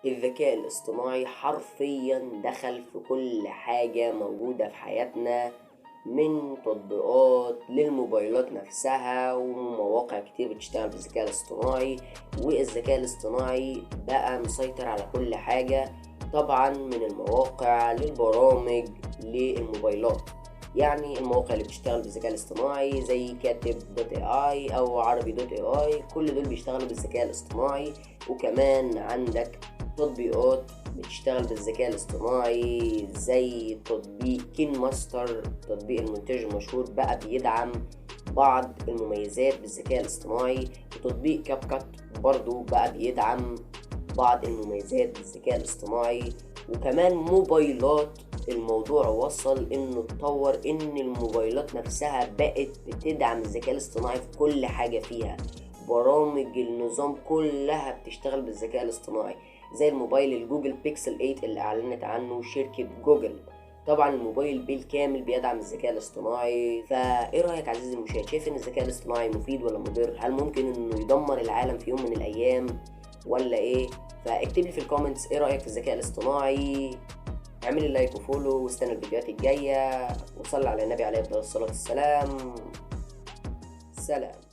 الذكاء الاصطناعي حرفيا دخل في كل حاجة موجودة في حياتنا، من تطبيقات للموبايلات نفسها ومواقع كتير بتشتغل بالذكاء الاصطناعي. والذكاء الاصطناعي بقى مسيطر على كل حاجة، طبعا من المواقع للبرامج للموبايلات. يعني المواقع اللي بتشتغل بالذكاء الاصطناعي زي كاتب dot AI او عربي dot AI، كل دول بيشتغلوا بالذكاء الاصطناعي. وكمان عندك تطبيقات بتشتغل بالذكاء الاصطناعي زي تطبيق KineMaster، تطبيق المونتاج المشهور بقى بيدعم بعض المميزات بالذكاء الاصطناعي. وتطبيق CapCut برضو بقى بيدعم بعض المميزات بالذكاء الاصطناعي. وكمان موبايلات، الموضوع وصل انه اتطور ان الموبايلات نفسها بقت بتدعم الذكاء الاصطناعي في كل حاجة فيها، برامج النظام كلها بتشتغل بالذكاء الاصطناعي، زي الموبايل ال Google Pixel 8 اللي اعلنت عنه شركة جوجل. طبعا الموبايل بالكامل بيدعم الذكاء الاصطناعي. فايه رايك عزيزي المشاهد؟ شايف ان الذكاء الاصطناعي مفيد ولا مضر؟ هل ممكن انه يدمر العالم في يوم من الايام ولا ايه؟ فاكتب لي في ال comments ايه رايك في الذكاء الاصطناعي. اعمل لي like و follow واستنى الفيديوهات الجايه، وصلي على النبي عليه الصلاه والسلام. سلام.